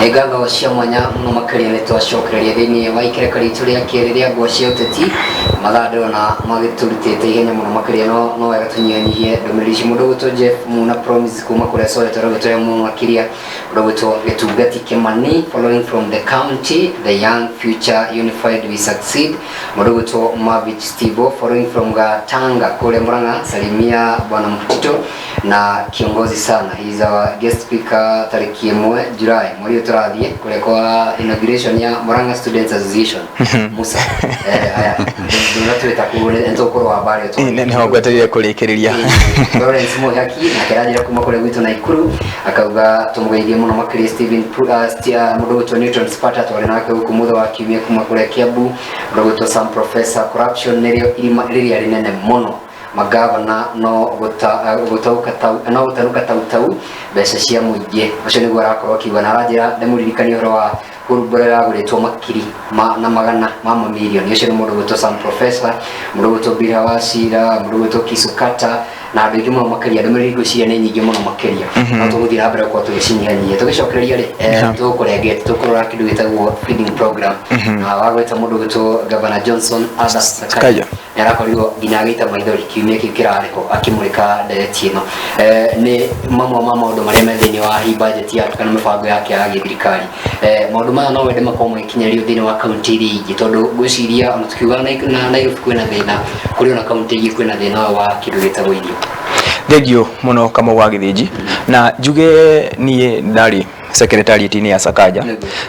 Nĩ ngatho cia mwanya mũno makĩria nĩ twacokereria thĩinĩ wa ikereka ritũ rĩa kerĩ rĩa ngwa cia ũteti. Mathaa ndĩrona magĩtũrutĩte ihenya mũno makĩria, no wega tũnyihanyihie ndũmĩrĩri ici. Mũndũ ũgwĩtwo Jeff Muna Promise kuma kũrĩa Soweto aragwĩtwo mũno makĩria. Mũndũ ũgwĩtwo Gĩtungati Kĩmani following from the county, the young future unified we succeed. Mũndũ ũgwĩtwo Mavich Stivo following from Gatanga kũrĩa Murang'a, salimia bwana Mtito na kiongozi sana. He is our guest speaker tarĩki 1 July mweri ũyũ tũrathiĩ kũrĩa kwa inauguration ya Murang'a Students Association. Musa, aya ndũnatwĩta kũu nĩ tũkũrwo wa mbari. Nĩho ngwetereire kũrĩkĩrĩria. Lawrence Muhaki nake aranjĩra kuma kũrĩa gwitũ Naikuru, akauga tũmũgeithie mũno makĩria Stephen mũndũ ũgwĩtwo Newton Spata twarĩ nake gũkũ mũthĩ wa kiumia kuma kũrĩa Kiambu. Mũndũ ũgwĩtwo Sam Professor, corruption nĩrĩo irima rĩrĩa rĩnene mũno, magavana no gũtauka tau no gũtanuka tautau mbeca cia mũingĩ. Ũcio nĩguo arakorwo akiuga na aranjĩra ndĩmũririkanie ũhoro wa hurumbura yagũrĩtwo makiri ma, na magana ma mamirioni. Ũcio nĩ mũndũ ũgwĩtwo Sam Professor, mũndũ ũgwĩtwo Bira wa Cira, mũndũ ũgwĩtwo Kisukata na andũ aingĩ mũno makĩria. Ndũmĩrĩri ngwĩciria nĩ nyingĩ mũno makĩria, no tũgũthiĩ na mbere gũkorwo tũgĩcinyihanyihia tũgĩcokereria rĩ tũkũrengete tũkũrora kĩndũ gĩtagwo feeding program na wagwĩta mũndũ ũgwĩtwo Governor Johnson Arthur Sakaja. Sakaja. Nĩ arakorirwo nginya agĩita maithori kiumia kĩu kĩrarĩ ho akĩmũrĩka ndereti ĩno. Nĩ mamwe ma maũndũ marĩa me thĩinĩ wa hi budget yake kana mĩbango yake ya gĩthirikari. Maũndũ maya no wende makorwo magĩkinyĩrio thĩinĩ wa kaunti iria ingĩ, tondũ ngwĩciria ona tukiuga na Nairobi kwĩna thĩna, kũrĩ ona kaunti ingĩ kwĩna thĩna ũyũ wa kĩndũ gĩtagwo irio. Thengiũ mũno, Kamau wa Gĩthĩnji. Na njuge niĩ ndarĩ secretariat-inĩ ya Sakaja.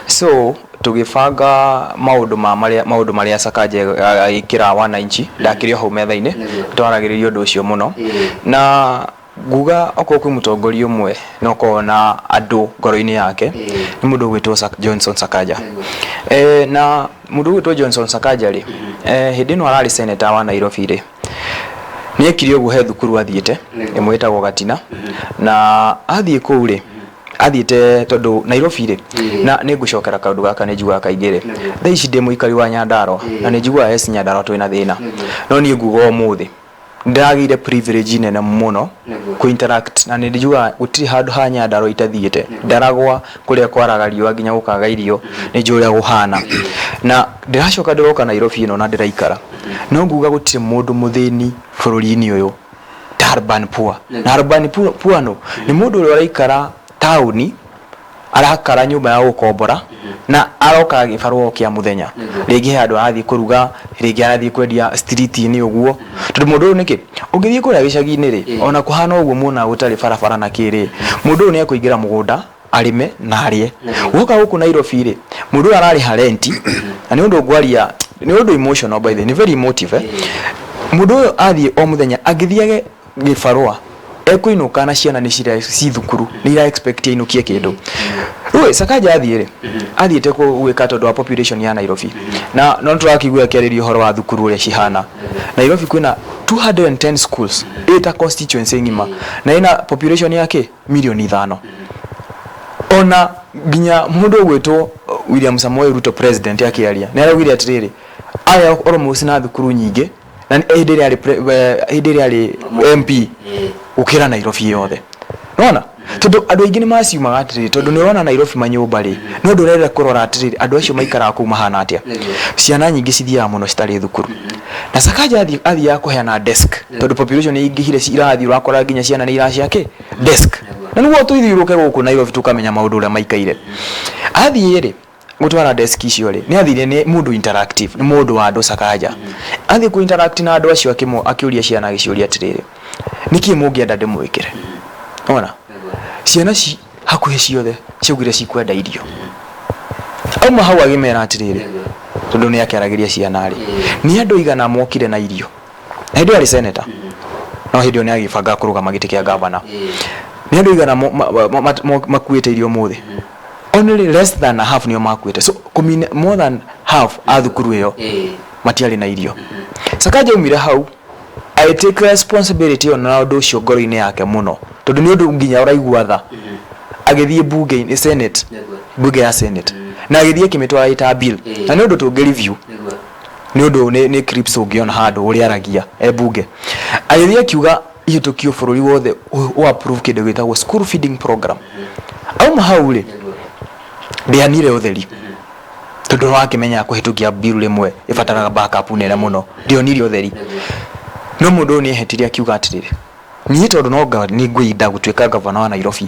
So tũgĩbanga maũndũ ma marĩa maũndũ marĩa Sakaja ĩkĩra wananchi, ndakĩrĩ o hau metha-inĩ. Twaragĩrĩria ũndũ ũcio mũno. Na nguga okorwo kwĩ mũtongoria ũmwe na ũkoragwo na andũ ngoro-inĩ yake, nĩ mũndũ ũgwĩtwo Johnson Sakaja. Na mũndũ ũgwĩtwo Johnson Sakaja rĩ, hĩndĩ ĩno ararĩ senator wa Nairobi rĩ, nĩ ekire ũguo. He thukuru athiĩte ĩmwe ĩtagwo Gatina, na athiĩ kũu rĩ, athiĩte tondũ Nairobi rĩ, na nĩ ngũcokera kaũndũ gaka nĩ njugaga kaingĩ rĩ, thaa ici ndĩ mũikari wa Nyandarua na nĩ njiguaga yes, Nyandarua twĩna thĩna, no niĩ nguga ũmũthĩ ndĩragĩire privilege nene mũno kũ interact na nĩ njugaga gũtirĩ handũ ha Nyandarua itathiĩte. Ndaragwa kũrĩa kwaraga riũa nginya gũkaga irio, nĩ njũĩ ũrĩa gũhana. Na ndĩracoka ndĩroka Nairobi ĩno na ndĩraikara, no nguga gũtirĩ mũndũ mũthĩni bũrũri-inĩ ũyũ ta urban poor. Na urban poor no nĩ mũndũ ũrĩa ũraikara taũni, arakara nyũmba ya gũkombora na aroka gĩbarũa kĩa mũthenya. Rĩngĩ he handũ arathiĩ kũruga, rĩngĩ arathiĩ kwendia street-inĩ ũguo. Tondũ mũndũ ũyũ nĩkĩ ũngĩthiĩ kũrĩa gĩcagi-inĩ rĩ, ona kũhana ũguo muonaga gũtarĩ barabara na kĩ rĩ, mũndũ ũyũ nĩ ekũingĩra mũgũnda arĩme na arĩe. Woka gũkũ Nairobi rĩ, mũndũ ũyũ ararĩha renti, na nĩ ũndũ ngwaria nĩ ũndũ emotional, by the way, nĩ very emotive. Mũndũ ũyũ athiĩ o mũthenya angĩthiage gĩbarũa ekũinũka na ciana nĩ cira ci thukuru, nĩ ira expect ainũkie kĩndũ. Rĩu Sakaja athiĩ rĩ, athiĩte gwĩka tondũ wa population ya Nairobi, na no tũrakĩigua akĩarĩria ũhoro wa thukuru ũrĩa cihana. Nairobi kwĩna 210 schools ĩta constituency ng'ima na ĩna population yake mirioni 5. Ona nginya mũndũ ũgwĩtwo William Samoei Ruto, president, akĩaria nĩ araugire atĩrĩrĩ, aya almost na thukuru nyingĩ na hĩndĩ ĩrĩa arĩ MP gũkĩra Nairobi yothe. Nona tondũ andũ aingĩ nĩ maciumaga atĩrĩrĩ, tondũ nĩ ũrona Nairobi manyũmba rĩ, no ndũrenda kũrora atĩrĩrĩ, andũ acio maikaraga kũu mahana atĩa. Ciana nyingĩ cithiaga mũno citarĩ thukuru. Na Sakaja athiaga kũheana desk tondũ population nĩ ingĩhire, irathiĩ ũrakora nginya ciana nĩ iraciake desk. Na nĩguo tũthiũrũke gũkũ Nairobi tũkamenya maũndũ ũrĩa maikaire. Athiĩ rĩ gũtwara desk icio rĩ, nĩ athire, nĩ mũndũ interactive, nĩ mũndũ wa andũ. Sakaja athiĩ kũ interact na andũ acio, akĩũria ciana, agĩciũria atĩrĩrĩ, "Nĩkĩ mũngĩenda ndĩmwĩkĩre?" Ona ciana ci hakuhĩ ciothe ciaugire cikwenda irio. Auma hau agĩmera atĩrĩrĩ, tondũ nĩ akĩaragĩria ciana rĩ, nĩ andũ igana mokire na irio. Na hĩndĩ ĩyo arĩ senator, no hĩndĩ ĩyo nĩ agĩbanga kũrũgama gĩtĩ kĩa gavana, nĩ andũ igana makuĩte irio ũmũthĩ, only less than a half nĩo makuĩte. So kũmine more than half a thukuru ĩyo matiarĩ na irio. Sakaja aumire hau I take responsibility ĩyo na ũndũ ũcio ngoro-inĩ yake mũno, tondũ nĩ ũndũ nginya ũraigua tha. Agĩthiĩ bunge-inĩ, senate, bunge ya senate, na agĩthiĩ akĩmĩtwara ĩta bill. Na nĩ ũndũ tũngĩ review, nĩ ũndũ nĩ clips ũngĩona handũ ũrĩa aragia e bunge. Agĩthiĩ akiuga ihĩtũkio bũrũri wothe ũ approve kĩndũ gĩtagwo school feeding program. Auma hau rĩ, Ndĩanire ũtheri tondũ wakĩmenya kũhĩtũkia bill rĩmwe ĩbataraga backup nene mũno. Ndĩonire ũtheri. No mũndũ ũyũ nĩ ehetire akiuga atĩrĩrĩ, niĩ tondũ no nĩ ngwĩnda gũtuĩka gavana wa Nairobi,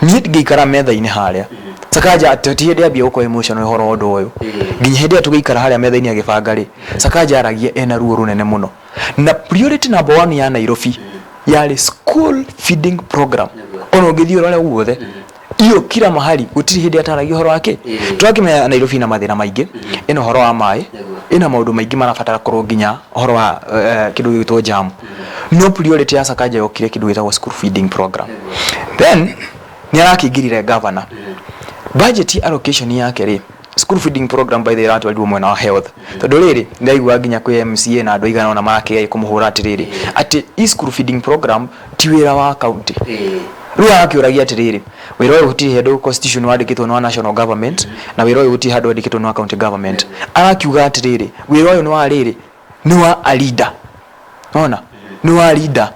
niĩ ngĩikara metha-inĩ harĩa Sakaja ti hĩndĩ ambia gũkorwo emotional ũhoro wa ũndũ ũyũ. Nginya hĩndĩ ĩrĩa tũgĩikara harĩa metha-inĩ agĩbanga rĩ, Sakaja aragia ena ruo rũnene mũno. Na priority number one ya Nairobi yarĩ school feeding program. Ona ũngĩthiĩ ũrore guothe iyo kila mahali gũtirĩ hĩndĩ ataragia ũhoro wake. Twakĩmenya Nairobi ina mathĩna maingĩ, ĩna ũhoro wa maĩ, ĩna maũndũ maingĩ marabatara korwo nginya ũhoro wa kĩndũ gĩgwĩtwo jam. No priority ya Sakaja yokire kĩndũ gĩtagwo school feeding program. Then nĩ arakĩingĩrire governor, budget allocation yake rĩ, school feeding program by the way ĩratwarirwo mwena wa health, tondũ rĩrĩ ndaigua nginya kwĩ MCA na andũ aigana ũna marakĩgeria kũmũhũra atĩrĩrĩ atĩ i school feeding program ti wĩra wa county. Rĩu arakĩũragia atĩrĩrĩ, wĩra ũyũ gũtirĩ handũ constitution wandĩkĩtwo nĩ wa national government, na wĩra ũyũ gũtirĩ handũ wandĩkĩtwo nĩ wa county government. Arakiuga atĩrĩrĩ, wĩra ũyũ nĩ wa rĩrĩ, nĩ wa a leader, ona nĩ wa leader.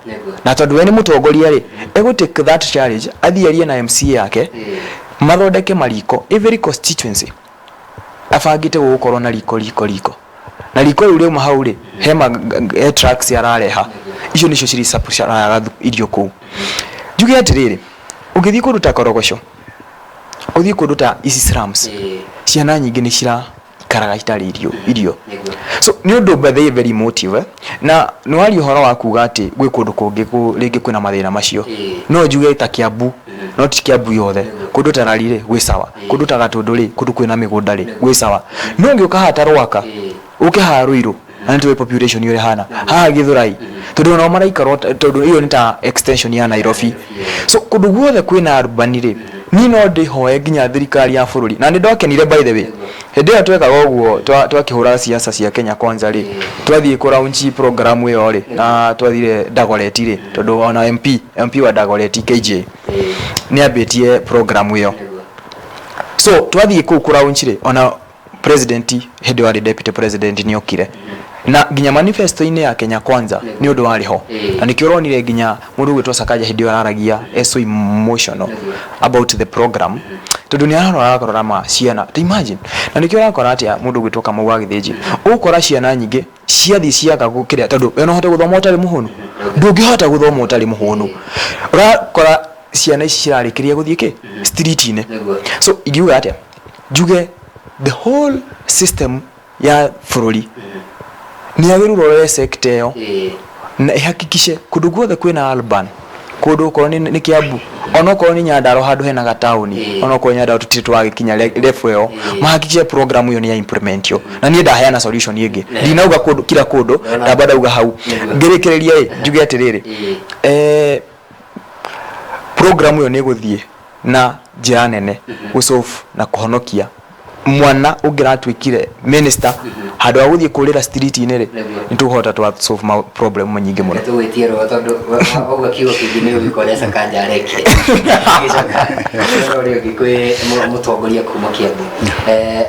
Na tondũ we nĩ mũtongoria rĩ, egũ take that challenge, athiĩ arie na MCA yake mathondeke mariko every constituency, abangĩte gũgũkorwo na riko riko riko na riko rĩu rĩauma hau rĩ, he he trucks arareha, icio nĩcio cirĩ irio kũu. Njuge atĩrĩrĩ, ũngĩthiĩ kũndũ ta Korogoco, ũthiĩ kũndũ ta ici slums, ciana nyingĩ nĩ ciraikaraga itarĩ irio. So nĩ ũndũ by the way very emotive, eh? Na nĩ waria ũhoro wa kuga atĩ gwĩ kũndũ kũngĩ rĩngĩ kwĩna mathĩna macio. No njuge ta Kiambu, no ti Kiambu yothe, kũndũ ta Rari rĩ, gwĩ sawa, kũndũ ta Gatũndũ rĩ, kũndũ kwĩna mĩgũnda rĩ, gwĩ sawa. No ũngĩũka haha ta Rwaka, ũke haha Ruiru, na nĩ tũĩ population ũrĩa hana haha Githurai, tondũ onao maraikara tondũ iyo nĩ ta extension ya Nairobi. So kũndũ guothe kwĩna urban rĩ, niĩ no ndĩhoe nginya thirikari ya bũrũri, na nĩ ndakenire by the way hĩndĩ ĩyo twekaga ũguo, twakĩhũra siasa cia Kenya Kwanza rĩ, twathiĩ kũ launch program ĩyo rĩ, na twathire Dagoretti rĩ, tondũ ona MP wa Dagoretti KJ nĩ ambĩtie program ĩyo. So twathiĩ kũu kũ launch rĩ, ona president hĩndĩ ĩyo arĩ deputy president nĩ okire, na nginya manifesto-inĩ ya Kenya Kwanza nĩ ũndũ warĩ ho. Na nĩkĩo ũronire nginya mũndũ ũgwĩtwo Sakaja hĩndĩ ĩyo araragia e so emotional about the program, tondũ nĩ ararora akarora ma ciana ta imagine. Na nĩkĩo ũrakora atĩa mũndũ ũgwĩtwo Kamau wa Gĩthĩnji, ũgũkora ciana nyingĩ ciathiĩ ciaga gũkĩrĩa, tondũ we no ũhote gũthoma ũtarĩ mũhũnu? Ndũngĩhota gũthoma ũtarĩ mũhũnu. Ũrakora ciana ici cirarĩkĩria gũthiĩ kĩ street-inĩ. So ingiuga atĩa, njuge the whole system ya bũrũri nĩ yagĩrĩirwo ũrore sector ĩyo na ĩhakikishe kũndũ guothe kwĩna urban, kũndũ okorwo nĩ Kiambu, onokorwo nĩ Nyandarua handũ hena gataũni, onokorwo Nyandarua tũtirĩ tũragĩkinya level ĩyo, mahakikishe program ĩyo nĩ ya implementio. Na niĩ ndaheana solution ĩngĩ, ndinauga kũndũ kila kũndũ, ndamba ndauga hau. Ngĩrĩkĩrĩria ĩ, njuge atĩrĩrĩ, program ĩyo nĩ ĩgũthiĩ na njĩra nene gũsolve na kũhonokia mwana ũngĩratuĩkire minister handũ ha gũthiĩ kũrĩra street-inĩ rĩ, nĩ tũkũhota twa solve ma problem nyingĩ mũno. Tũgwĩtie rũa tondũ ũguo kiugo kĩngĩ nĩ ũgĩka ũrĩa Sakaja arekire. Gĩcoka ũrĩa ũngĩ kwĩ mũtongoria kuma Kiambu.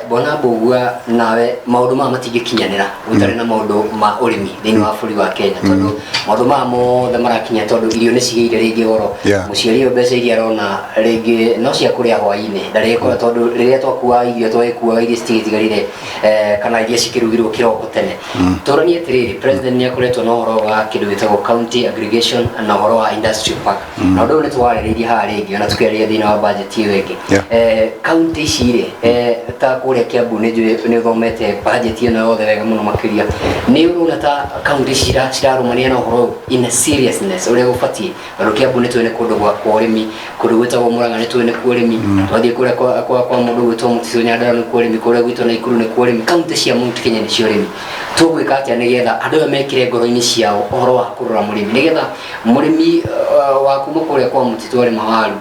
Bwana Mbugua, nawe maũndũ maya matingĩkinyanĩra gũtarĩ na maũndũ ma ũrĩmi thĩinĩ wa bũrũri wa Kenya, tondũ maũndũ maya mothe marakinya tondũ irio nĩ cigĩire rĩngĩ goro. Mũciari ũyũ mbeca iria arona rĩngĩ no cia kũrĩa hwaĩ-inĩ, ndarĩkora, tondũ rĩrĩa twakua irio twagĩkuaga iria citigĩtigarire, kana iria cikĩrugirwo kĩroko tene. Tũranie atĩrĩrĩ, president nĩ akoretwo na ũhoro wa kĩndũ gĩtagwo county aggregation na ũhoro wa industrial park, na ũndũ ũyũ nĩ twarĩrĩirie haha rĩngĩ ona tũkĩarĩria thĩinĩ wa budget ĩyo ĩngĩ. County ici rĩ, ta kũrĩa Kiambu, nĩ njũĩ nĩ ũthomete budget ĩno yothe wega mũno makĩria, nĩ ũrona ta county ici cirarũmania na ũhoro ũyũ in a seriousness ũrĩa gũbatiĩ? Tondũ Kiambu nĩ tũĩ nĩ kũndũ gwa kwa ũrĩmi, kũndũ gwĩtagwo Murang'a nĩ tũĩ nĩ kwa ũrĩmi, twathiĩ kũrĩa kwa mũndũ gwĩtwo Mũtitũ Nyandarua nĩ kwa ũrĩmi, kũrĩa gwitũ Naikuru nĩ kwa ũrĩmi. County cia Mount Kenya nĩ cia ũrĩmi. Tũgwĩka atĩa nĩgetha andũ aya mekĩre ngoro-inĩ ciao ũhoro wa kũrora mũrĩmi, nĩgetha mũrĩmi wa kuma kũrĩa kwa Mũtitũ arĩma waru,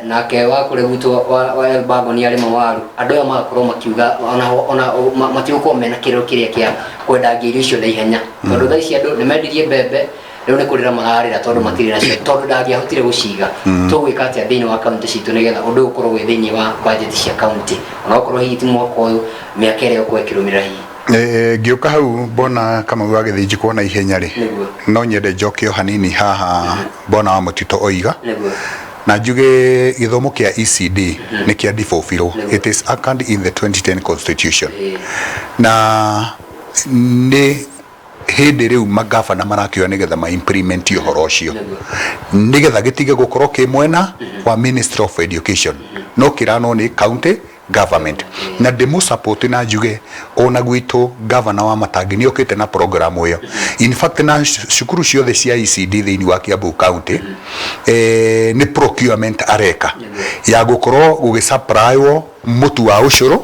nake wa kũrĩa gwitũ wa Elbago nĩ arĩma waru, andũ aya magakorwo makiuga ona matigũkorwo mena kĩrĩro kĩrĩa kĩa kwendangia irio icio na ihenya, tondũ thaa ici andũ nĩ mendirie mbembe, rĩu nĩ kũrĩra mararĩra tondũ matirĩ nacio, tondũ ndangĩahotire gũciga? Tũgwĩka atĩa thĩinĩ wa kaunti citũ nĩgetha ũndũ ũyũ ũkorwo wĩ thĩinĩ wa budget cia kaunti, ona okorwo hihi ti mwaka ũyũ, mĩaka ĩrĩa ĩgũkorwo ĩkĩrũmĩrĩra hihi? Ngĩũka hau mbona Kamau wa Gĩthĩnji kuona ihenya rĩ, no nyende njoke o hanini haha mbona wa Mũtito oiga. Na njuge gĩthomo kĩa ECD nĩ kĩa devolve-irwo. It is anchored in the 2010 constitution. Na nĩ hĩndĩ rĩu magavana marakĩoya nĩgetha ma implement ũhoro ũcio, nĩgetha gĩtige gũkorwo kĩ mwena wa Ministry of Education, no kĩranwo nĩ county government. Na ndĩmũ support na njuge ona gwitũ governor wa Matangi nĩ okĩte na program ĩyo. In fact, na cukuru ciothe cia ECD thĩinĩ wa Kiambu County, nĩ procurement areka ya gũkorwo gũgĩsupplywo mũtu wa ũcũrũ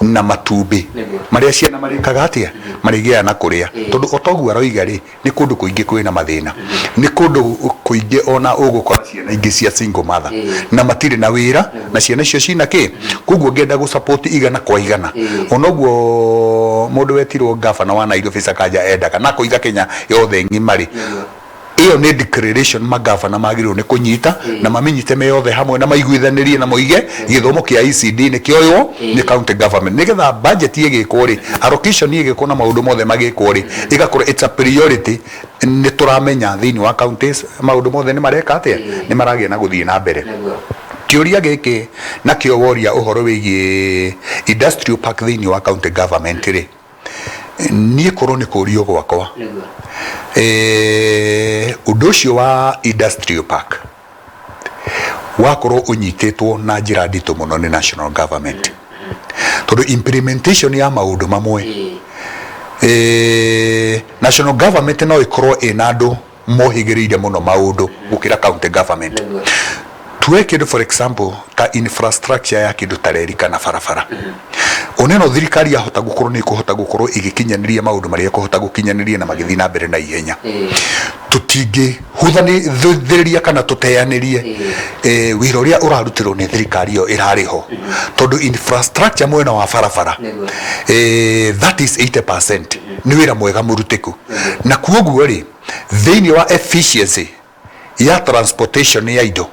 na matumbĩ marĩa ciana marĩkaga atĩa, marĩgĩaga na kũrĩa, tondũ o toguo aroiga rĩ, nĩ kũndũ kũingĩ kwĩna mathĩna, nĩ kũndũ kũingĩ ona ũgũkora ciana ingĩ cia single mother na matirĩ na wĩra na ciana icio cina kĩ. Koguo ngĩenda gũ support 100%. Onoguo mũndũ wetirwo gavana wa Nairobi Sakaja endaga na kũiga Kenya yothe ng'ima rĩ, ĩyo nĩ declaration magavana magĩrĩirwo nĩ kũnyita na maminyite me othe hamwe na maiguithanĩrie na moige gĩthomo kĩa ECD nĩ kĩoywo nĩ county government, nĩgetha budget ĩgĩkwo rĩ, allocation ĩgĩkwo na maũndũ mothe magĩkwo rĩ, ĩgakorwo it's a priority. Nĩ tũramenya thĩinĩ wa counties maũndũ mothe nĩ mareka atĩa, nĩ maragĩa na gũthiĩ na mbere. Kĩũria gĩkĩ nakĩo woria ũhoro wĩgiĩ industrial park thĩinĩ wa county government rĩ, niĩ korwo nĩ kũrio gwakwa, ũndũ ũcio wa industrial park wakorwo ũnyitĩtwo na njĩra nditũ mũno nĩ national government, tondũ implementation ya maũndũ mamwe, national government no ĩkorwo ĩna andũ mohĩgĩrĩire mũno maũndũ gũkĩra county government. Tuoe kĩndũ, for example, ta infrastructure ya kĩndũ ta reri kana barabara. Oneno thirikari yahota gũkorwo nĩ ĩkũhota gũkorwo ĩgĩkinyanĩria maũndũ marĩa ĩkũhota gũkinyanĩria na magĩthiĩ na mbere na ihenya, tũtingĩhuthanĩrĩria kana tũteanĩrie wĩra ũrĩa ũrarutirwo nĩ thirikari ĩyo ĩrarĩ ho, tondũ infrastructure mwena wa barabara, that is 80%, nĩ wĩra mwega mũrutĩku. Na kuoguo rĩ, thĩinĩ wa efficiency ya transportation ya indo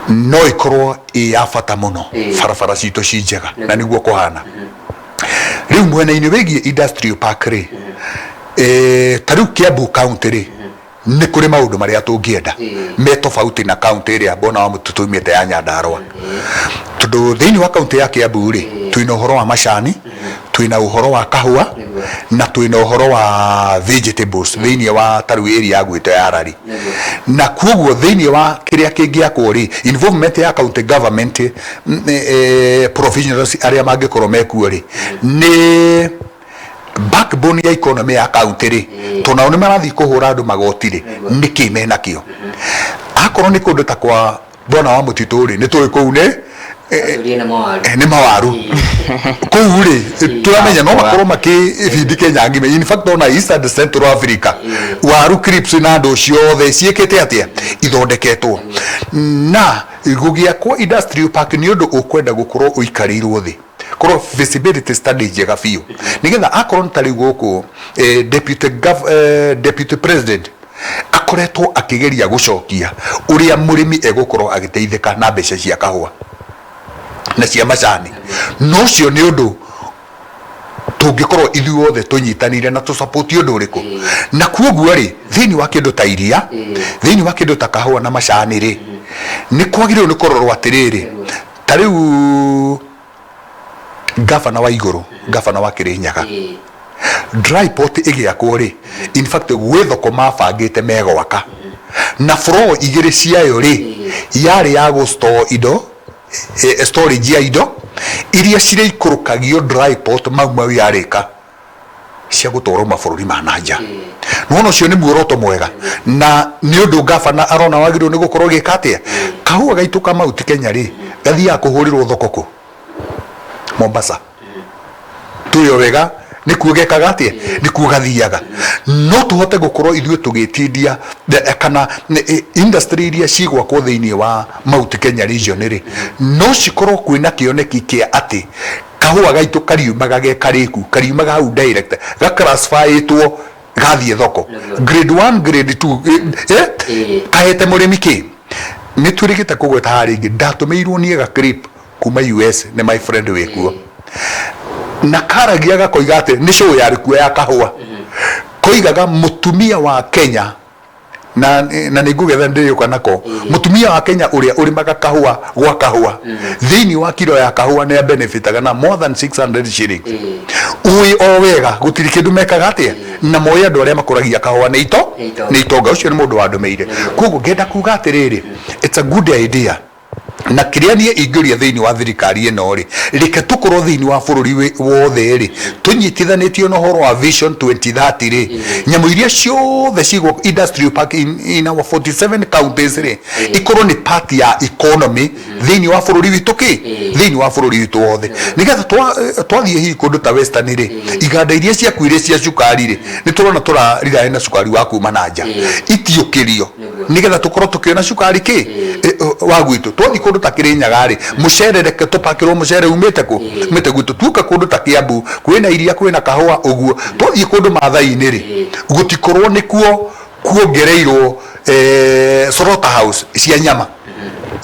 no ĩkorwo ĩ ya bata mũno barabara citũ ci njega, na nĩguo kũhana rĩu. Mwena-inĩ wĩgiĩ industrial park rĩ, ta rĩu Kiambu County rĩ, nĩ kũrĩ maũndũ marĩa tũngĩenda me tofauti na county ĩrĩa mbona wa mũtitũ tumĩte ya Nyandarua, tondũ thĩinĩ wa county ya Kiambu rĩ, twĩna ũhoro wa macani, twĩna ũhoro wa kahũa na twĩna ũhoro wa vegetables thĩinĩ wa ta rĩu area ya gwitũ ya Rari. Na kuoguo thĩinĩ wa kĩrĩa kĩngĩakwo rĩ, involvement ya county government, provisionals arĩa mangĩkorwo mekuo rĩ, nĩ backbone ya economy ya county rĩ, tondũ nao nĩ marathiĩ kũhũra andũ magoti rĩ, nĩkĩ menakĩo? Akorwo nĩ kũndũ ta kwa bwana wa mũtitũ rĩ, nĩ tũĩ kũu nĩ Atũrie na mawaru. Nĩ mawaru kũu rĩ, tũramenya no makorwo makĩbindi Kenya ng'ima, in fact ona East and Central Africa, waru crisps na andũ ciothe ciĩkĩte atĩa, ithondeketwo. Na gũgĩakwo industrial park nĩ ũndũ ũkwenda gũkorwo ũikarĩirwo thĩ, korwo feasibility study njega biũ, nĩgetha akorwo nĩ ta rĩu gũkũ deputy president akoretwo akĩgeria gũcokia ũrĩa mũrĩmi egũkorwo agĩteithĩka na mbeca cia kahũa na cia macani. No ũcio nĩ ũndũ tũngĩkorwo ithuothe tũnyitanĩire na tũsupport ũndũ ũrĩkũ. Na kuoguo rĩ, thĩinĩ wa kĩndũ ta iria, thĩinĩ wa kĩndũ ta kahũa na macani rĩ, nĩ kwagĩrĩirwo nĩ kũrorwo atĩrĩrĩ, ta rĩu gavana wa igũrũ, gavana wa Kĩrĩnyaga, dry port ĩgĩakwo rĩ, in fact gwĩ thoko mabangĩte megwaka na floor igĩrĩ ciayo rĩ, yarĩ ya gũ store indo, storage ya indo iria cirĩikũrũkagio dry port mau mau yarĩka cia gũtwarwo mabũrũri ma na nja. Nĩwona ũcio nĩ muoroto mwega na nĩ ũndũ gavana arona wagĩrĩirwo nĩ gũkorwo gĩka atĩa. Kahũa gaitũ ka Mount Kenya rĩ, gathiaga kũhũrĩrwo thoko kũ? Mombasa. Tuyo wega nĩkuo gekaga atĩa, nĩkuo gathiaga. No tũhote gũkorwo ithuĩ tũgĩtindia kana industry iria cigwakwo thĩinĩ wa Mount Kenya region rĩ, no cikorwo kwĩna kĩoneki kĩa atĩ kahũa gaitũ kariumaga ge karĩku, kariumaga hau direct, gaclassifyĩtwo, gathiĩ thoko grade 1, grade 2, kahete mũrĩmi kĩ. Nĩ twĩrĩgĩte kũgweta haha rĩngĩ, ndatũmĩirwo niĩ ga clip kuma US nĩ my friend wĩkuo, na karagia gakoiga atĩ nĩ show yarĩ kuo ya kahũa, koigaga mũtumia wa Kenya Na nĩ ngũgetha ndĩrĩũka nako. Mũtumia wa Kenya ũrĩa ũrĩmaga kahũa gwa kahũa, thĩinĩ wa kiro ya kahũa nĩ abenefitaga na more than 600 shillings. Ũĩ o wega gũtirĩ kĩndũ mekaga atĩa, na moĩ andũ arĩa makũragia kahũa nĩ ito Nĩ itonga. Nĩ itonga. Ũcio nĩ mũndũ wandũmĩire. Koguo ngenda kuga atĩrĩrĩ, it's a good idea, na kĩrĩa niĩ ingĩũria thĩinĩ wa thirikari ĩno rĩ, reke tũkorwo thĩinĩ wa bũrũri wothe rĩ, tũnyitithanĩtio na ũhoro wa Vision 2030 rĩ, nyamũ iria ciothe cigwo industrial park in our 47 counties rĩ, ikorwo nĩ part ya economy thĩinĩ wa bũrũri witũ kĩ thĩinĩ wa bũrũri witũ wothe, nĩgetha twathiĩ hihi kũndũ ta Western rĩ, iganda iria ciakuire cia cukari rĩ, nĩ tũrona tũrarirane na cukari wa kuma na nja, itiũkĩrio nĩgetha tũkorwo tũkĩona cukari kĩ wa gwitũ. Twathiĩ kũndũ ta Kĩrĩnyaga rĩ, mũcere, reke tũpakĩrwo mũcere umĩte kũ umĩte gwitũ. Tuoka kũndũ ta Kĩambu, kwĩna iria, kwĩna kahũa ũguo. Twathiĩ kũndũ Maathai-inĩ rĩ, gũtikorwo nĩkuo kuongereirwo slaughter house cia nyama,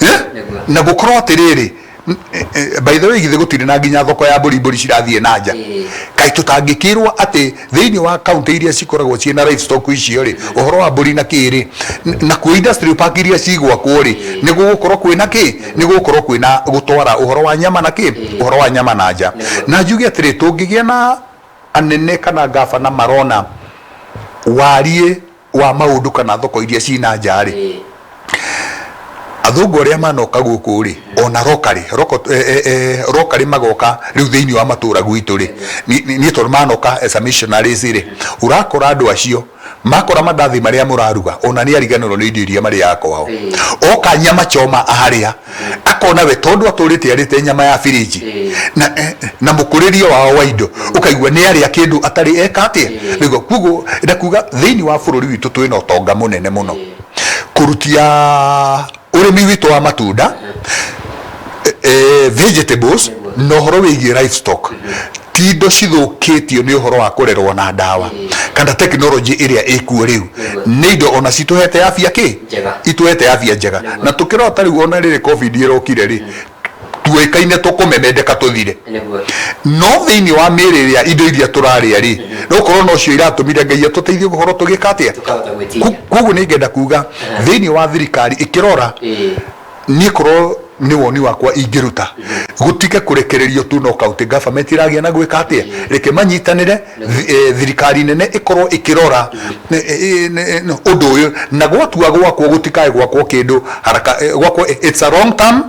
eh? Nĩguo. Na gũkorwo atĩrĩrĩ, by the way, githĩ gũtirĩ na nginya thoko ya mbũri, mbũri cirathiĩ na nja? Kaĩ tũtangĩkĩrwo atĩ thĩinĩ wa kaunti iria cikoragwo ciĩna livestock icio rĩ, ũhoro wa mbũri na kĩ rĩ, na kuo industrial park iria cigwakwo rĩ, nĩ gũgũkorwo kwĩna kĩ, nĩ gũgũkorwo kwĩna gũtwara ũhoro wa nyama na kĩ, ũhoro wa nyama na nja. Na njuge atĩrĩ, tũngĩgĩa na anene kana ngabana marona wariĩ wa maũndũ kana thoko iria cina nja rĩ, athũngũ arĩa manoka gũkũ rĩ, ona rokari roko, rokari magoka rĩu thĩinĩ wa matũra gwitũ rĩ, niĩ tondũ manoka as a missionaries rĩ, ũrakora andũ acio makora mandathi marĩa mũraruga, ona nĩ ariganĩrwo nĩ indo iria marĩaga kwao. Oka nyama choma aharĩa akona we tondũ atũrĩte arĩte nyama ya firiji na mũkũrĩrio wao wa indo, ũkaigua nĩ arĩa kĩndũ atarĩ eka atĩa nĩguo. Koguo ndakuga thĩinĩ wa bũrũri witũ twĩna ũtonga mũnene mũno kũrutia ũrĩmi witũ wa matunda, vegetables, na ũhoro wĩgiĩ livestock. Ti indo cithũkĩtio nĩ ũhoro wa kũrerwo na ndawa kana technology ĩrĩa ĩkuo rĩu, nĩ indo ona citũhete afya kĩ Njega. Itũhete afya njega. Na tũkĩrora ta rĩu ona rĩrĩ COVID ĩrokire rĩ, tuĩkaine tũkũmemendeka tũthire, no thĩinĩ wa mĩĩrĩ ĩrĩa indo iria tũrarĩa rĩ, no gũkorwo nocio iratũmire Ngai atũteithie gũkorwo tũgĩka atĩa. Tũkahota gwĩtiria. Koguo nĩ ngenda kuga thĩinĩ wa thirikari ĩkĩrora, niĩ korwo nĩ woni wakwa ingĩruta, gũtige kũrekererio tu no county government ĩragĩa na gwĩka atĩa, reke manyitanĩre, thirikari nene ĩkorwo ĩkĩrora ũndũ ũyũ, na gwatua gwakwo gũtikae gwakwo kĩndũ haraka, gwakwo it's a long term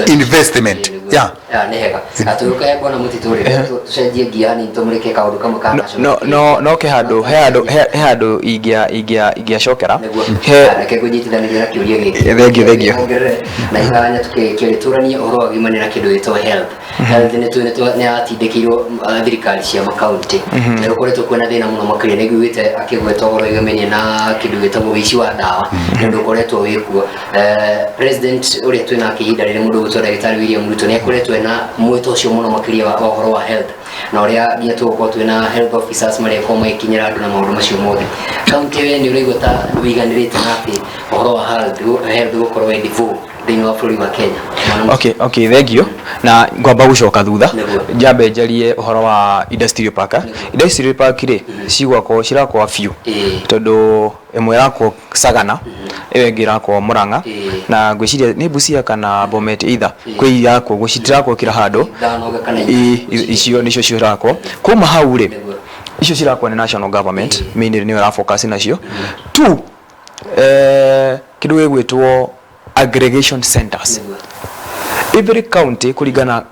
investment, yeah. Ya, nĩ hega atũrũka bwana Mũtitũ rĩ, tũcenjie ngia hanini, tũmũrĩke kaũndũ kamwe ka national. No ke handũ he handũ he handũ ingĩacokera. Nĩguo. He Reke ngũnyitithanĩrie na kĩũria gĩkĩ. Thengiũ, thengiũ. Ongerere na ihanya tũkĩrĩ tũranie ũhoro wa ũgima na kĩndũ gĩtagwo health. Health nĩ tũ nĩ yatindĩkĩirwo thirikari cia makaunti, na gũkoretwo kwĩna thĩna mũno makĩria. Nĩ nguĩte akĩgweta ũhoro wĩgamainie na kĩndũ gĩtagwo ũici wa ndawa, nĩ ũndũ ũkoretwo wĩkuo. President ũrĩa twĩ nake ihinda rĩrĩ, mũndũ ũgwĩtwo Ndagĩtarĩ William Ruto, nĩ akoretwo ena mwĩto ũcio mũno makĩria wa ũhoro wa health na ũrĩa nginya tũgũkorwo twĩna health officers marĩa korwo magĩkinyĩra andũ na maũndũ macio mothe. Kaunti we nĩ ũraigua ta wĩiganĩrĩte na atĩ ũhoro wa health gũkorwo wĩ devolved thĩinĩ wa bũrũri wa Kenya? Mwana Okay, thank you. Na ngwamba gũcoka thutha. Njambe njarie ũhoro wa industrial park. Industrial park rĩ, cigwakwo, cirakwo biũ, tondũ ĩmwe ĩrakwo Sagana, ĩyo ĩngĩ ĩrakwo Murang'a, na ngwĩciria nĩ Busia kana Bomet, either kwĩ irakwo, citirakwo kila handũ. Ithano kana inya. Icio nĩcio cirakwo. Kuma hau rĩ, icio cirakwo nĩ national government mainly, nĩyo ĩra focus nacio tu. Kĩndũ gĩgwĩtwo aggregation centers, every county kũringana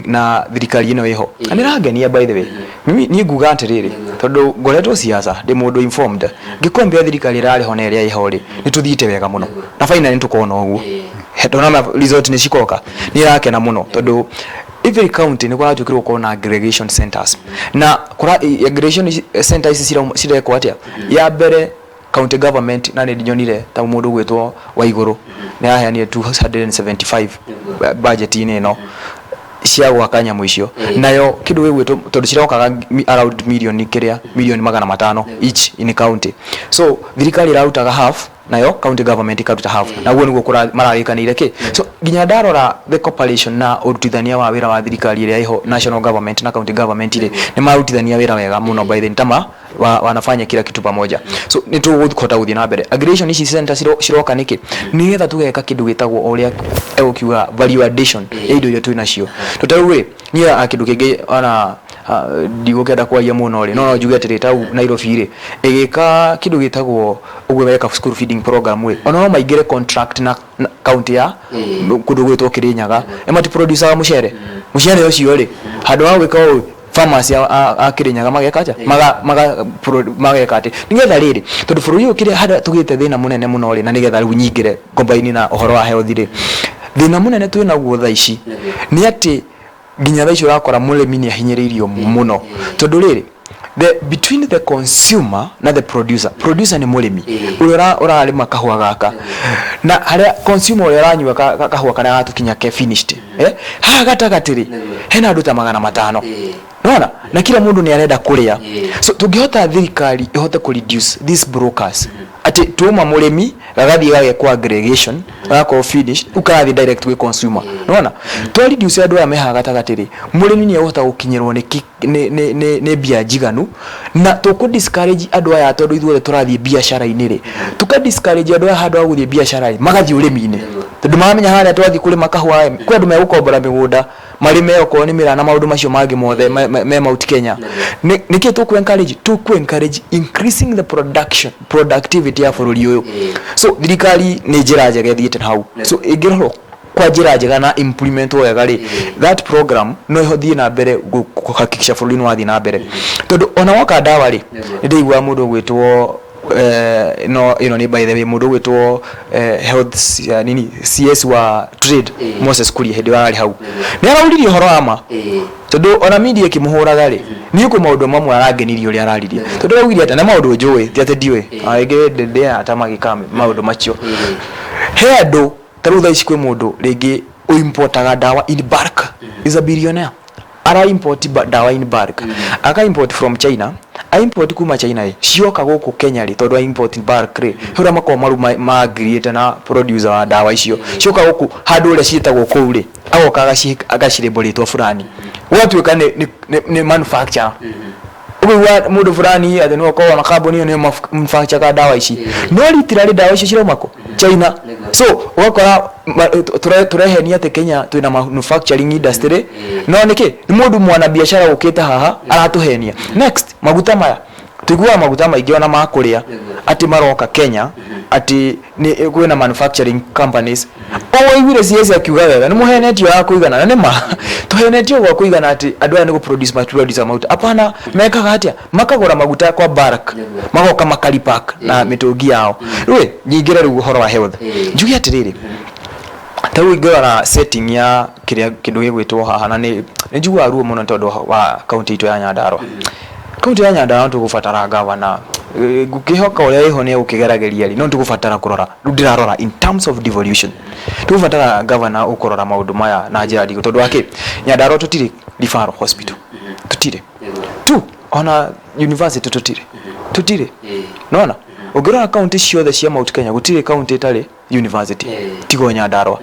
na thirikari ĩno ĩho, na nĩ ĩrangenia by the way. Mimi niĩ nguga atĩrĩrĩ, tondũ ngoretwo siasa, ndĩ mũndũ informed, ngĩkombea thirikari ĩrarĩ ho na ĩrĩa ĩho rĩ, nĩ tũthiĩte wega mũno, na finally nĩ tũkona ũguo. Ndona result nĩ cikoka, nĩ ĩrakena mũno tondũ every county nĩ kũratuĩkĩrwo gũkorwo na aggregation centers. Na kũra aggregation center ici cirekwo atĩa? Ya mbere, county government, na nĩ nyonire ta mũndũ ũgwĩtwo Waigũrũ nĩ araheanire 275 budget-inĩ ĩno cia gwaka nyamũ icio. Nayo kĩndũ gĩgwĩtwo, tondũ cirokaga around million kĩrĩa million 500 each in county, so thirikari ĩrarutaga half. Nayo county government ĩkaruta half, na ũguo nĩguo mararĩkanĩire kĩ. So nginya ndarora the cooperation na ũrutithania wa wĩra wa thirikari ĩrĩa ĩho, national government na county government rĩ, nĩ marutithania wĩra wega mũno. By the way, tama wanafanya kila kitu pamoja, so nĩ tũgũhota gũthiĩ na mbere. Aggregation ici center ciroka nĩkĩ? Nĩgetha tũgeka kĩndũ gĩtagwo, o ũrĩa egũkiuga, value addition ya indo iria twĩ nacio. To ta rĩu rĩ, niĩ kĩndũ kĩngĩ ona ndigũkĩenda kwaria mũno rĩ, no njuge atĩrĩ, tau Nairobi rĩ, ĩgĩka kĩndũ gĩtagwo ũguo weka school feeding program rĩ, ona no maingĩre contract na county ya kũndũ gwĩtwo Kĩrĩnyaga, ĩ matiproducaga mũcere. Mũcere ũcio rĩ, handũ ha gwĩka ũũ, farmers a Kĩrĩnyaga mageka atĩa? Mageka atĩ nĩgetha rĩrĩ, tondũ bũrũri ũyũ kĩrĩa harĩa tũgĩte thĩna mũnene mũno rĩ, na nĩgetha rĩu nyingĩre combine na ũhoro wa health rĩ, thĩna mũnene twĩ naguo thaa ici nĩ atĩ nginya thaa ici ũrakora mũrĩmi nĩ ahinyĩrĩirio mũno, tondũ rĩrĩ, between the consumer na the producer, producer nĩ mũrĩmi ũrĩa ũrarĩma kahũa gaka, na harĩa consumer ũrĩa ũranyua kahũa karĩa gatũkinya ke finished, haha gatagatĩ rĩ, hena andũ ta 500. Nona na kila mũndũ nĩ arenda kũrĩa. So tũngĩhota thirikari ĩhote kũ reduce these brokers, atĩ tuma mũrĩmi gagathiĩ gagekwo aggregation, gagakorwo finished, rĩu karathiĩ direct gwĩ consumer. Nona twa reduce andũ aya me haha gatagatĩ rĩ, mũrĩmi nĩ egũhota gũkinyĩrwo nĩ mbia njiganu, na tũkũ discourage andũ aya, tondũ ithuothe tũrathiĩ biacara-inĩ rĩ, tũka discourage andũ aya handũ ha gũthiĩ biacara rĩ, magathiĩ ũrĩmi-inĩ, tondũ maramenya harĩa twathiĩ kũrĩma kahũa rĩ, kwĩ andũ megũkombora mĩgũnda marĩme okorwo nĩ mĩraa na maũndũ macio mangĩ mothe me Mount Kenya. Nĩkĩ tũkũ encourage? Tũkũ encourage increasing the production productivity ya bũrũri ũyũ. So thirikari nĩ njĩra njega ĩthiĩte na hau. So ĩngĩrorwo kwa njĩra njega na implement wega rĩ, that program no ĩhothiĩ na mbere kũhakikisha bũrũri nĩ wathiĩ na mbere, tondũ ona woka ndawa rĩ, nĩ ndĩiguaga mũndũ ũgwĩtwo no ĩno nĩ, by the way, mũndũ ũgwĩtwo health nini CS wa trade, Moses Kuria, hĩndĩ ĩyo ararĩ hau, nĩ arauririe ũhoro wa ma, tondũ ona media ĩkĩmũhũraga rĩ, niĩ kwĩ maũndũ mamwe arangenirie ũrĩa araririe, tondũ araugire atĩ na maũndũ njũĩ, ti atĩ ndiũĩ, rĩngĩ ndĩaga ta magĩka maũndũ macio. He andũ ta rĩu thaa ici, kwĩ mũndũ rĩngĩ ũimportaga ndawa in bulk, is a billionaire, ara import ndawa in bulk, aka import from China. A import kuma China rĩ, cioka gũkũ Kenya rĩ, tondũ a import in bulk rĩ, he ũrĩa makoragwo maru maagiriĩte na producer wa ndawa icio. Cioka gũkũ, handũ ũrĩa ciĩtagwo kũu rĩ, agoka agacirĩmbwo rĩtwa fulani, gũgatuĩka nĩ manufacturer. Ũkaigua mũndũ fulani atĩ nĩwe ũkoragwo na kambuni ĩyo, nĩyo manufacture ndawa ici, no literally ndawa icio cirauma kũ? China. So ũgakora tũrehenia atĩ Kenya twĩna manufacturing industry, no nĩkĩ? Nĩ mũndũ mwana biacara ũkĩte haha aratũhenia. Next, maguta maya tũiguaga, maguta maingĩ ona ma kũrĩa, atĩ maroka Kenya, atĩ nĩ kwĩna manufacturing companies. O waiguire CS akiuga wega, nĩ mũhenetio ya kũigana, na nĩ ma tũhenetio gwa kũigana atĩ andũ aya nĩ gũproduce maproduce maguta. Hapana, mekaga atĩa? Makagũra maguta kwa bulk, magoka makaripack na mĩtũngi yao. Rĩu nyingĩre rĩu ũhoro wa health, njuge atĩrĩrĩ, ta rĩu ingĩrora setting ya kĩrĩa kĩndũ gĩgwĩtwo haha, na nĩ njiguaga ruo mũno tondũ wa kaunti itũ ya Nyandarua. Kaunti ya Nyandarua tũgũbatara gavana, ngũkĩhoka ũrĩa ĩho nĩ egũkĩgerageria rĩ, no tũgũbatara kũrora. Rĩu ndĩrarora in terms of devolution, tũgũbatara gavana ũkũrora maũndũ maya na njĩra nditũ, tondũ wakĩ Nyandarua tũtirĩ referral hospital, tũtirĩ tu ona university, tũtirĩ. Nona ũngĩrora kaunti ciothe cia Mount Kenya, gũtirĩ kaunti ĩtarĩ university tigo Nyandarua.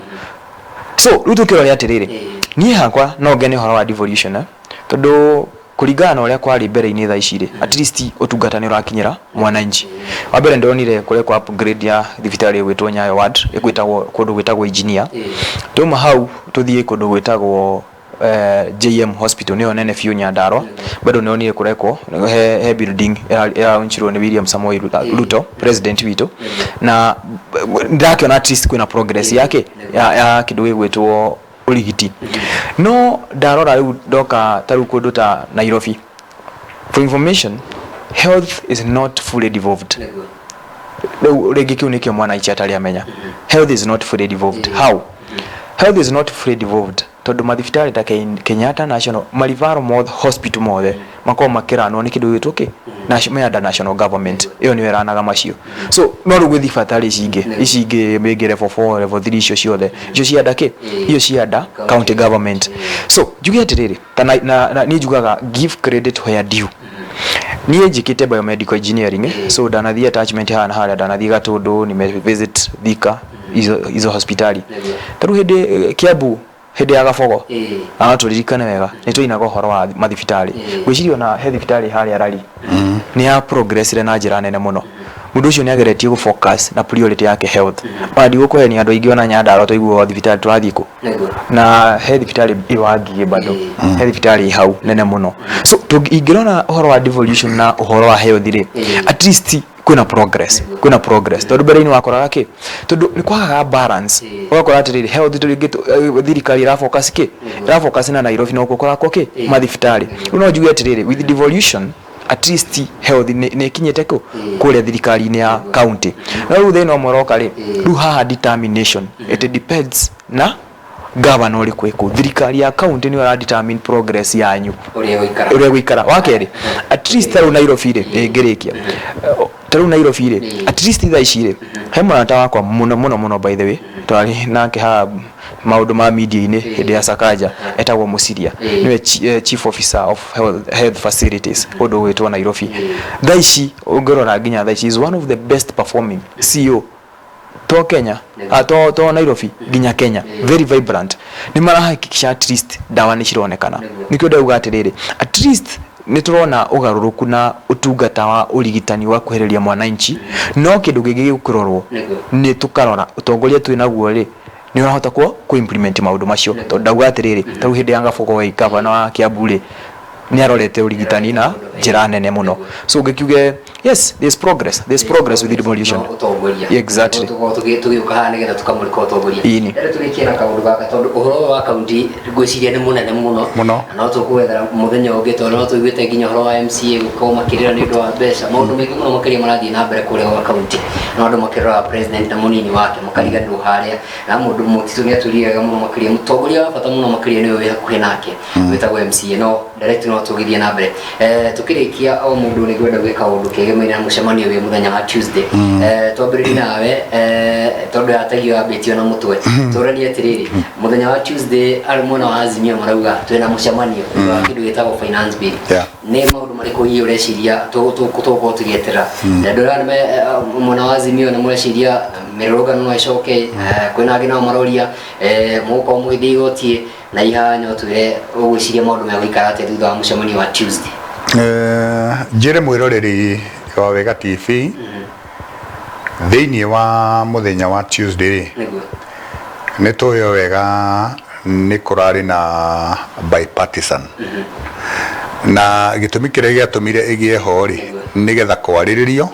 So rĩu tũkĩrore atĩrĩrĩ, niĩ hakwa no ngene ũhoro wa devolution, tondũ kũringana na ũrĩa kwarĩ mbere-inĩ, thaa ici rĩ, at least ũtungata nĩ ũrakinyĩra mwananchi. Wa mbere, ndonire kũrekwo upgrade ya thibitarĩ ĩgwĩtwo Nyayo Ward, ĩgwĩtagwo kũndũ gwĩtagwo Engineer. Twauma hau tũthiĩ kũndũ gwĩtagwo JM Hospital, nĩyo nene biũ Nyandarua. Bado nĩonire kũrekwo he building ĩraunchirwo nĩ William Samoei Ruto, president witũ, na ndĩrakĩona at least kwĩna progress yake ya kĩndũ gĩgwĩtwo ũrigiti. No ndarora rĩu, ndoka ta rĩu kũndũ ta Nairobi, for information, health is not fully devolved. Rĩu rĩngĩ kĩu nĩkĩo mwananchi atarĩ amenya. Health is not fully devolved. How health is not fully devolved? Tondũ mathibitarĩ ta Kenyatta National, marivaro mothe, hospital mothe makoragwo makĩranwo nĩ kĩndũ gĩgwĩtwo kĩ me under national government, ĩyo nĩyo ĩranaga macio. So no rĩu gwĩ thibitarĩ ici ingĩ, ici ingĩ rĩngĩ level 4, level 3, icio ciothe, icio cia kĩ, icio cia under county government. So njuge atĩrĩrĩ, ta na niĩ njugaga give credit where due. Niĩ njĩkĩte biomedical engineering, so ndanathiĩ attachment haha na harĩa, ndanathiĩ Gatũndũ, nime visit Thika, izo hospitali. Tarĩu hĩndĩ Kiambu, hĩndĩ ya Gabogo, na no tũririkane wega nĩ twainaga ũhoro wa mathibitarĩ. Ngwĩciria ona he thibitarĩ harĩa Rari nĩ ya progressire na njĩra nene mũno. Mũndũ ũcio nĩ ageretie gũ focus na priority yake health. Ona ndigũkũhenia, andũ aingĩ ona Nyandarua twaiguaga thibitarĩ tũrathiĩ kũ, na he thibitarĩ ĩ Wangigĩ, bado he thibitarĩ ĩ hau nene mũno. So ingĩrora ũhoro wa devolution na ũhoro wa health rĩ, at least kwĩna progress, kwĩna progress, tondũ mbere-inĩ wakoraga kĩ, tondũ nĩ kwagaga balance, ũgakora atĩrĩrĩ, health rĩngĩ thirikari ĩra focus kĩ, ĩra focus na Nairobi, no gũkoragwo kĩ mathibitarĩ. Rĩu no njuge atĩrĩrĩ, with devolution at least health nĩ ĩkinyĩte kũ kũrĩa thirikari-inĩ ya county. No rĩu thĩna ũmwe ũroka rĩ, rĩu haha determination, it depends na gavana ũrĩkũ ĩkũ thirikari ya county, nĩyo ĩra determine progress yanyu ũrĩa gũikara. Ũrĩa gũikara. Wa kerĩ, at least tarĩu Nairobi rĩ, ngĩrĩkia, tarĩu Nairobi rĩ, at least thaa ici rĩ, he mũrata wakwa mũno mũno mũno, by the way, twarĩ nake haha maũndũ ma media-inĩ hĩndĩ ya Sakaja, etagwo Mũciria, nĩwe chief officer of health facilities kũndũ gwĩtwo Nairobi. Thaa ici ũngĩrora nginya thaa ici is one of the best performing CEO to Kenya, to Nairobi nginya Kenya, very vibrant. Nĩ marahakikisha at least ndawa nĩ cironekana. Nĩkĩo ndauga atĩrĩrĩ, at least nĩ tũrona ũgarũrũku na ũtungata wa ũrigitani wa kuhĩrĩria mwananchi. No kĩndũ kĩngĩ gĩkũrorwo nĩ tũkarora ũtongoria twĩ naguo rĩ, nĩ ũrahota ku implement maũndũ macio, tondũ ndauga atĩrĩrĩ, tarĩu hĩndĩ ya Gabogo wei gavana wa Kiambu rĩ, nĩ arorete ũrigitani na njĩra nene mũno. So ngĩkiuge yes, there's progress, there's progress with the devolution. No ũtongoria. Exactly. Tũkorwo tũgĩũka haha nĩgetha tũkamũrĩka ũtongoria. Ĩni. Rĩu tũrĩkie na kaũndũ gaka, tondũ ũhoro ũyũ wa kaunti ngwĩciria nĩ mũnene mũno. Mũno. Na no tũkũwethera mũthenya ũngĩ, tondũ no tũiguĩte nginya ũhoro wa MCA gũkorwo makĩrĩra nĩ ũndũ wa mbeca, maũndũ maingĩ mũno makĩria marathiĩ na mbere kũrĩa gwa kaunti, no andũ makĩrora president na mũnini wake makariganĩrwo harĩa, na mũndũ mũtitũ nĩ atwĩrire wega mũno makĩria, mũtongoria wa bata mũno makĩria nĩwe wĩ hakuhĩ nake wĩtagwo MCA. No direct no tũgĩthiĩ na mbere. Tũkĩrĩkia, o mũndũ nĩ ngwenda gwĩka ũndũ kĩgemaine na mũcemanio wĩ mũthenya wa Tuesday. Twambĩrĩrie nawe, tondũ yatagio yambĩtio na mũtwe. Tũranie atĩrĩrĩ, mũthenya wa Tuesday arĩ mwena wa Azimio marauga twĩna mũcemanio wa kĩndũ gĩtagwo finance bill. Nĩ maũndũ marĩkũ hihi ũreciria tũgũkorwo tũgĩeterera? Na andũ arĩa mwena wa Azimio nĩ mũreciria mĩrũrũngano no ĩcoke? Kwĩna angĩ nao maroria mũgũkorwo mũgĩthiĩ igoti na ihanyo. Twĩre ũgwĩciria maũndũ megũikara atĩa thutha wa mũcemanio wa Tuesday. Njĩre mwĩroreri wa Wega TV, thĩinĩ wa mũthenya wa Tuesday rĩ, nĩ tũĩ wega nĩ kũrarĩ na bipartisan, na gĩtũmi kĩrĩa gĩatũmire ĩgĩe ho rĩ, nĩgetha kwarĩrĩrio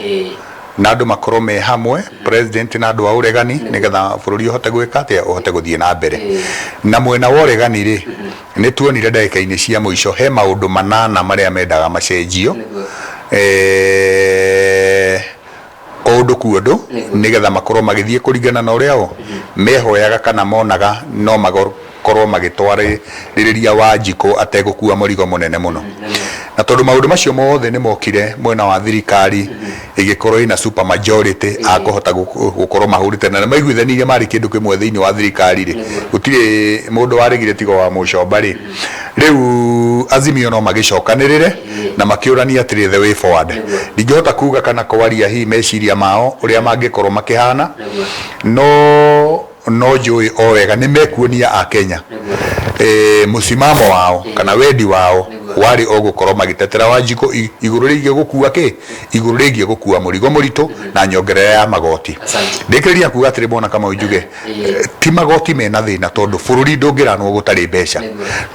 na andũ makorwo me hamwe, president na andũ a ũregani, nĩgetha bũrũri ũhote gwĩka atĩa, ũhote gũthiĩ na mbere. Na mwena wa ũregani rĩ, nĩ tuonire ndagĩka-inĩ cia mũico he maũndũ manana marĩa mendaga macenjio, o ũndũ ku ũndũ, nĩgetha makorwo magĩthiĩ kũringana na ũrĩa o mehoyaga kana monaga no makorwo magĩtwarĩrĩria Wanjikũ ategũkua mũrigo mũnene mũno. Na tondũ maũndũ macio mothe nĩ mokire, mwena wa thirikari ĩgĩkorwo ĩna super majority akũhota gũkorwo mahũrĩte, na nĩ maiguithanirie marĩ kĩndũ kĩmwe thĩinĩ wa thirikari rĩ, gũtirĩ mũndũ waregire tiga wa mũcomba rĩ. Rĩu Azimio no magĩcokanĩrĩre na makĩũrania atĩrĩ, the way forward. Ndingĩhota kuga kana kwaria hihi meciria mao ũrĩa mangĩkorwo makĩhana, no njũĩ o wega nĩ mekuonia a Kenya mũsimamo wao kana wendi wao warĩ o gũkorwo magĩtetera Wanjikũ igũrũ rĩgiĩ gũkua kĩ, igũrũ rĩgiĩ gũkua mũrigo mũritũ na nyongerera ya magoti. Ndĩkĩrĩria kuga atĩrĩ, mwana Kamau, njuge ti magoti mena thĩna, tondũ bũrũri ndũngĩranwo gũtarĩ mbeca.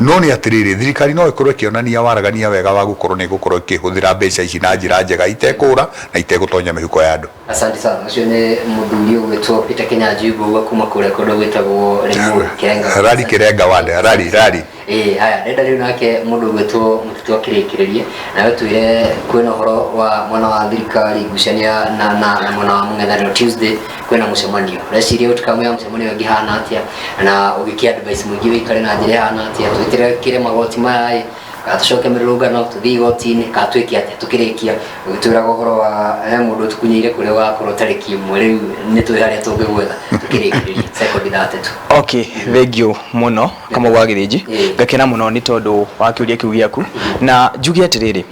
No nĩ atĩrĩrĩ, thirikari no ĩkorwo ĩkĩonania waragania wega wa gũkorwo nĩ ĩgũkorwo ĩkĩhũthĩra mbeca ici na njĩra njega, itekũra na itegũtonya mĩhuko ya andũ. Asante sana. Ũcio nĩ mũthuri ũgwĩtwo Peter Kinyanjui Mbugua kuma kũrĩa kũndũ gwĩtagwo Limuru, Kirenga. Rari, Kirenga ward, Rari, Rari. Ĩĩ, haya, ndenda rĩu nake mũndũ ũgwĩtwo Mũtitũ akĩrĩkĩrĩrie nawe, twĩre kwĩna ũhoro wa mwena wa thirikari ngucania na mwena wa mũng'ethanĩro. Tuesday kwĩna mũcemanio, ũreciria outcome ya mũcemanio ĩngĩhana atĩa, na ũgĩkĩ advice mũingĩ wĩikare na njĩra ĩhana atĩa? Twĩtĩkĩre magoti maya ĩ? Kana tũcoke mĩrũrũngano, tũthiĩ igoti-inĩ, kana twĩke atĩa? Tũkĩrĩkia ũgĩtwĩraga ũhoro wa he mũndũ ũtũkunyĩire kũrĩa ũgakorwo tarĩki ĩmwe, rĩu nĩ tũĩ harĩa tũngĩgwetha. Tũkĩrĩkĩrĩria sekondi 30. Okay, thank you mũno Kamau wa Gĩthĩnji. Ngakena mũno nĩ tondũ wa kĩũria kĩu gĩaku, na njuge atĩrĩrĩ,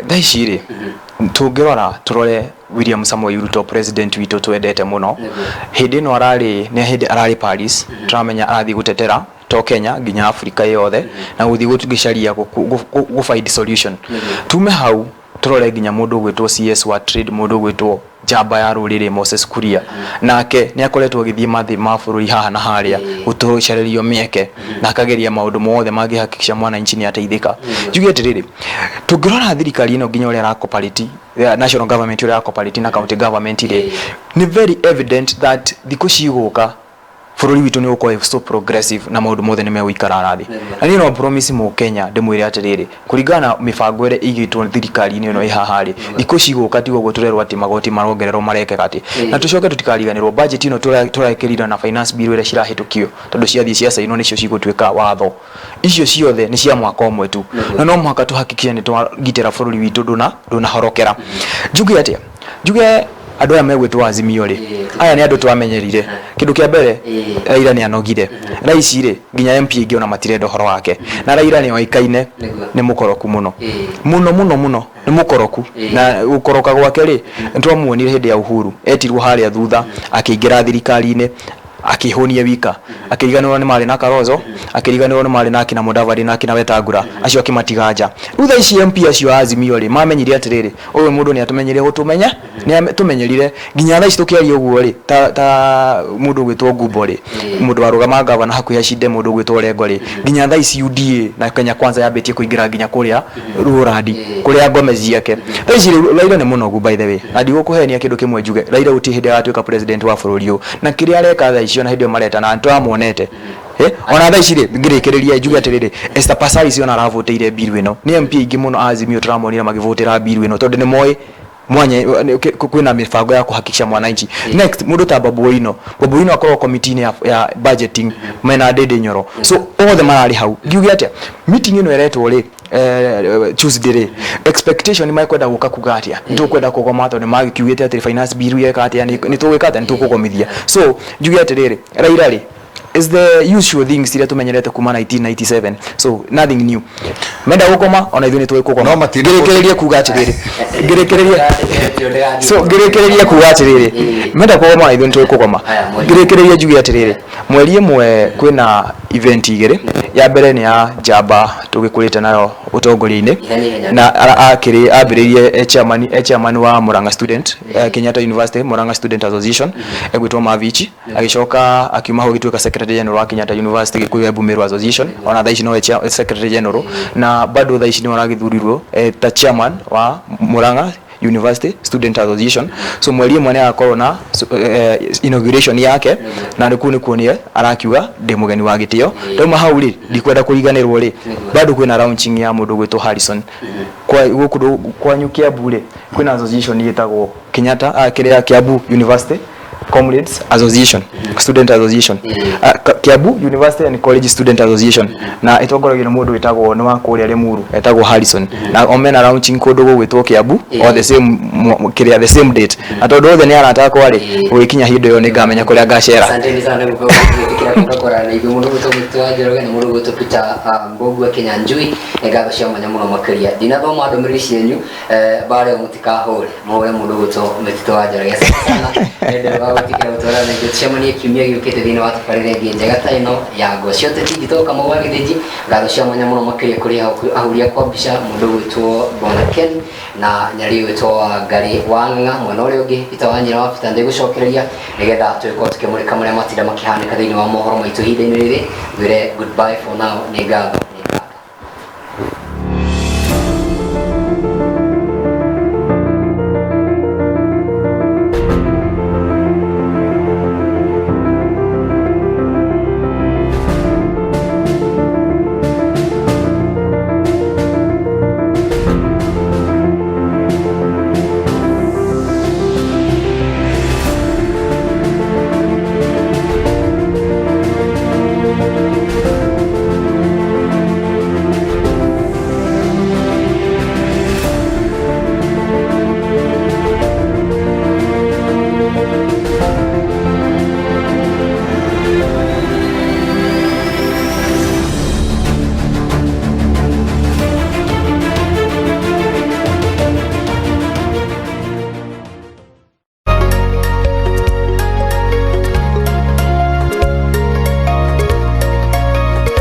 thaa ici rĩ, tũngĩrora tũrore William Samoei Ruto, president witũ twendete mũno, hĩndĩ ĩno ararĩ nĩ hĩndĩ ararĩ Paris, tũramenya arathiĩ gũtetera to Kenya nginya Afrika yothe na gũthiĩ gũcaria gũ find solution. Tume hau tũrore nginya mũndũ ũgwĩtwo CS wa trade, mũndũ ũgwĩtwo njamba ya rũrĩrĩ Moses Kuria, nake nĩ akoretwo agĩthiĩ mathĩ ma bũrũri haha na harĩa gũtũcarĩrio mĩeke na akageria maũndũ mothe mangĩhakikisha mwananchi nĩ ateithĩka. Njuge atĩrĩrĩ, tũngĩrora thirikari ĩno nginya ũrĩa ĩra-cooperate, national government ũrĩa ĩra-cooperate na county government rĩ, nĩ very evident that thikũ cigũka bũrũri witũ nĩ ũgũkorwo so progressive na maũndũ mothe nĩ megũikara thĩ. Na niĩ no promise mũkenya ndĩmwĩre atĩrĩrĩ, kũringana na mĩbango ĩrĩa ĩigĩtwo thirikari-inĩ ĩno ĩ haha rĩ, thikũ cigũka tiga ũguo tũrerwo atĩ magoti marongererwo marekeka atĩ. Na tũcoke tũtikariganĩrwo budget ĩno tũrekĩrire na finance bill ĩrĩa cirahĩtũkio, tondũ ciathiĩ ciacainwo nĩcio cigũtuĩka watho, icio ciothe nĩ cia mwaka ũmwe tu, na no mũhaka tũhakikishe nĩ twagitĩra bũrũri witũ ndũnahorokera. Njuge atĩa? Njuge andũ aya megwĩtwo Azimio rĩ, aya nĩ andũ twamenyerire. Kĩndũ kĩa mbere, Raila nĩ anogire thaa ici rĩ, nginya MP aingĩ ona matirenda ũhoro wake, na Raila nĩ oĩkaine nĩ mũkoroku mũno mũno mũno mũno, nĩ mũkoroku, na gũkoroka gwake rĩ, nĩ twamuonire hĩndĩ ya Uhuru, etirwo harĩa thutha akĩingĩra thirikari-inĩ akĩhũnia wika, akĩriganĩrwo nĩ marĩ na Kalonzo, akĩriganĩrwo nĩ marĩ na akina Mudavadi na akina Wetangula, acio akĩmatiga nja. Rĩu thaa ici MP acio a Azimio rĩ, mamenyire atĩrĩrĩ, ũyũ mũndũ nĩ atũmenyeire gũtũmenya, nĩ atũmenyerire nginya thaa ici tũkĩaria ũguo rĩ, ta mũndũ ũgwĩtwo Ngumbo rĩ, mũndũ warũgama ngavana hakuhĩ acinde mũndũ ũgwĩtwo Orengo rĩ, nginya thaa ici UDA na Kenya Kwanza yambĩtie kũingĩra nginya kũrĩa Rurandi, kũrĩa ngome ciake. Thaa ici rĩu Raila nĩ mũnogu by the way, na ndigũkũhenia kĩndũ kĩmwe njuge, Raila gũtirĩ hĩndĩ agatuĩka president wa bũrũri ũyũ, na kĩrĩa areka thaa ici ona hĩndĩ ĩyo maretana nĩ tũramuonete. Ona thaa ici rĩ, ngĩrĩkĩrĩria njuge atĩrĩrĩ, Esther Passaris ona aravotĩire bill ĩno, nĩ MP aingĩ mũno a Azimio tũramonire magĩvotĩra bill ĩno tondũ nĩ moĩ mwanya kwĩna mĩbango ya kũhakikisha mwananchi. Next, mũndũ ta Babu Owino, Babu Owino akoragwo committee-inĩ ya budgeting mena Ndindi Nyoro, so othe mararĩ hau. Ngiuge atĩa, meeting ĩno ĩretwo rĩ, Tuesday rĩ, expectation mekwenda gũka kuga atĩa? Nĩ tũkwenda kũgoma tondũ nĩ magĩkiugĩte atĩ finance bill yeka atĩa, nĩ tũgwĩka atĩa, nĩ tũkũgomithia. So njuge atĩrĩrĩ, Raila rĩ, is the usual things iria tumenyerete kuma 1997, so nothing new. Menda gũkoma ona ithuĩ nĩ tũĩ kũgoma. No matina- Ngĩrĩkĩrĩrie kuga atĩrĩrĩ, ngĩrĩkĩrĩria, so ngĩrĩkĩrĩria kuga atĩrĩrĩ, menda kũgoma ona ithuĩ nĩ tũĩ kũgoma. Aya, mweri. Ngĩrĩkĩrĩria njuge atĩrĩrĩ, mweri ĩmwe kwĩna event igĩrĩ. Ya mbere nĩ ya njamba tũgĩkũrĩte nayo ũtongoria-inĩ, Ihenya, ihenya. na akĩrĩ ambĩrĩirie e chairman wa Murang'a Student, Kenyatta University Murang'a Student Association, egwĩtwo Mavichi, agĩcoka akiuma hau agĩtuĩka secretary general wa Kenyatta University Gĩkũyũ Embu Meru Association. Ona thaa ici nowe secretary general, na bado thaa ici nĩwe aragĩthurirwo ta chairman wa Murang'a University Student Association. So mweri ĩmwe nĩ agakorwo na inauguration yake, na nĩ kũu nĩkuo nĩe arakiuga ndĩ mũgeni wa gĩtĩo. Ndauma hau rĩ, ndikwenda kũriganĩrwo rĩ, bado kwĩna launching ya mũndũ ũgwĩtwo Harrison kwa gũkũ kwanyu Kiambu rĩ, kwĩna association ĩtagwo Kenyatta, kĩrĩa Kiambu University Comrades Association, Student Association, Kiambu University and College Student Association, na ĩtongoragio nĩ mũndũ wĩtagwo nĩ wa kũrĩa Limuru etagwo Harrison, na o mena launching kũndũ gũgwĩtwo Kiambu o the same kĩrĩa the same date, na tondũ othe nĩ arata akwa rĩ, gũgĩkinya hĩndĩ ĩyo nĩ ngamenya kũrĩa ngacera. Asanteni sana kwa gwĩtĩkĩra gũka kwaranĩria ithuĩ, mũndũ gwĩtwo Mũtitũ wa Njoroge na mũndũ gwĩtwo Peter Mbũgua Kinyanjui. Nĩ ngatho cia mwanya mũno makĩria. Ndinathoma ndũmĩrĩri cianyu, barĩa mũtikahũre mũhũre mũndũ gwĩtwo Mũtitũ wa Njoroge. Asante sana nĩ ũndũ wa gwĩtĩkĩra gũtwarana na ithuĩ. Tũcemanie kiumia gĩũkĩte thĩinĩ wa tabarĩra ĩngĩ njega ta ĩno ya Ngo cia Ũteti. Njĩtagwo Kamau wa Gĩthĩnji. Ngatho cia mwanya mũno makĩria kũrĩ ahũri akwa mbica, mũndũ gwĩtwo Bwana Ken na nyarĩ gwĩtwo Wangari wa Ng'ang'a, mwena ũrĩa ũngĩ Peter wa Nyina wa Peter. Ndĩgũcokereria nĩgetha tũgĩkorwo tũkĩmũrĩka marĩa matinda makĩhanĩka thĩinĩ wa mohoro maitũ ihinda-inĩ rĩrĩ. Ngwĩre goodbye for now. Nĩ ngatho, nĩ ngatho.